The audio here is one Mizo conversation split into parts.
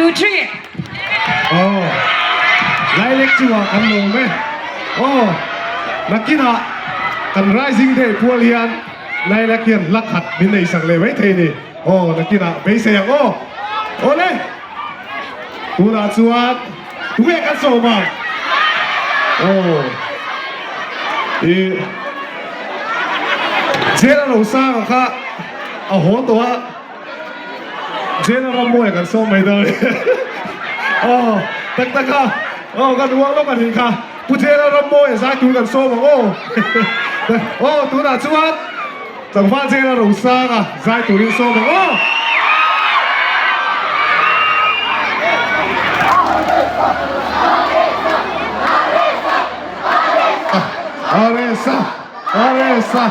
2, 3. Aw, Lailek chungah kan lawm e. Aw, nakinah kan Rising Day pual hian Lailek hian hla khat min nei sak leh mai thei ni. Aw, nakinah beisei ang aw. Awle, tunah chuan tunge kan sawm ang? Aw, i Jela Rosanga kha a haw tawh a. Jela Rammuai kan sawm mai dawn aw tak tak a aw kan uang lawk a nih kha Pu Jela Rammuai zai tur kan sawm ang aw aw tunah chuan tlangval Jela Rosanga zai turin sawm ang aw. Aresa Aresa.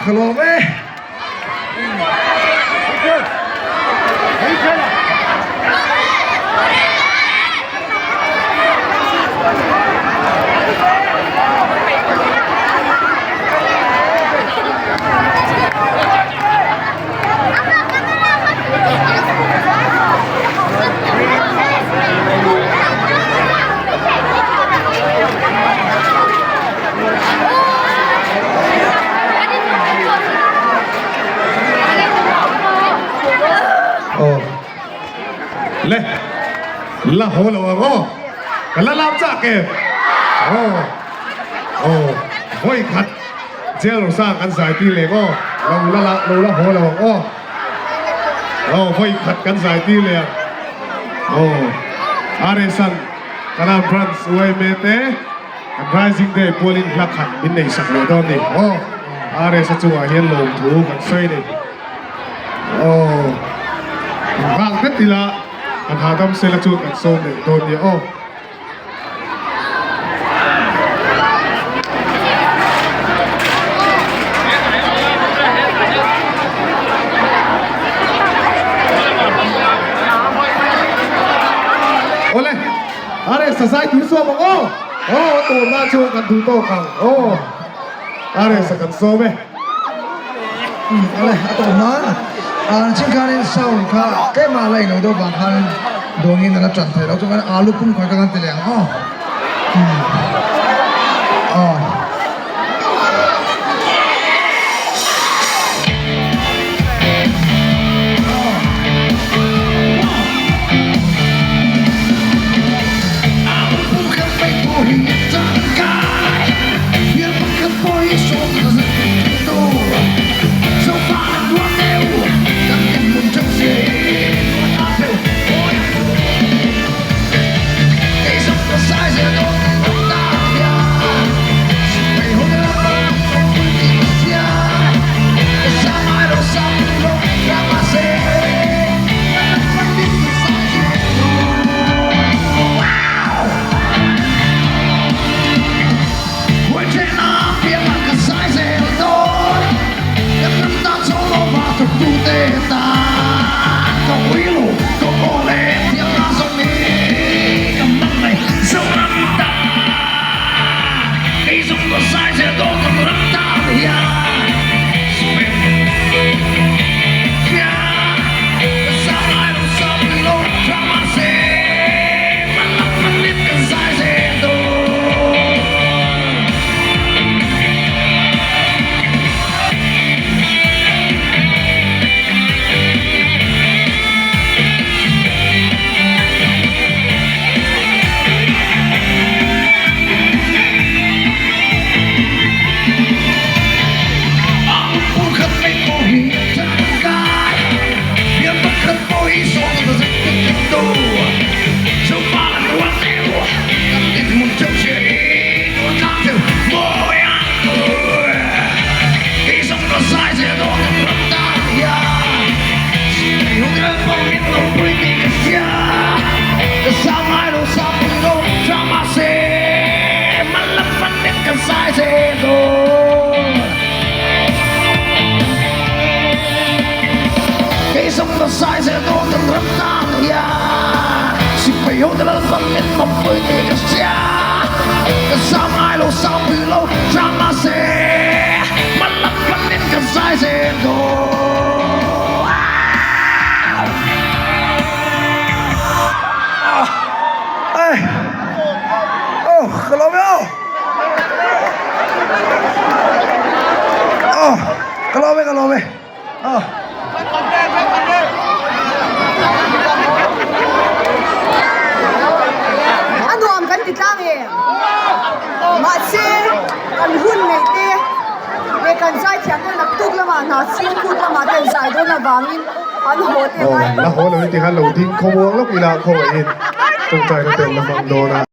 Ka lawm e. la haw lo ang aw. Kan la lam chak em? Aw. Aw. Vawi khat Jail Rosang kan zai tir leh aw. Lo la la lo la haw lo ang aw. Aw vawi khat kan zai tir leh ang. Aw. RS-an Kalam Branch yma te kan Rising Day pualin hla khat min nei sak leh dawn ni. Aw. RS-a chungah hian lawmthu kan sawi ni. Aw. Kan nghak det ila. Kan hahdam sela chuan kan sawm leh dawn nia aw. Awle, are sazai tur sawm ang aw. Aw, tawrna chuan kan duh tawk ang aw. Are sa kan sawm e. Awle a tawp hnan a chin khanin sound kha tlema la ilo deuh vang khan dawngin a la tan thei lo chuan alu pum kha ka kan ti leh ang aw aw. A nuam kan ti tlang e. Mahse, kan hun neih te leh kan zaithiam te naktuk lamah hna chhungkut lamah ten zai dawn avangin an haw te a ngai. La haw lo in tikhan lo ding khawmuang lawk ila khawngaihin tawngtaina ten la hmang dawn a.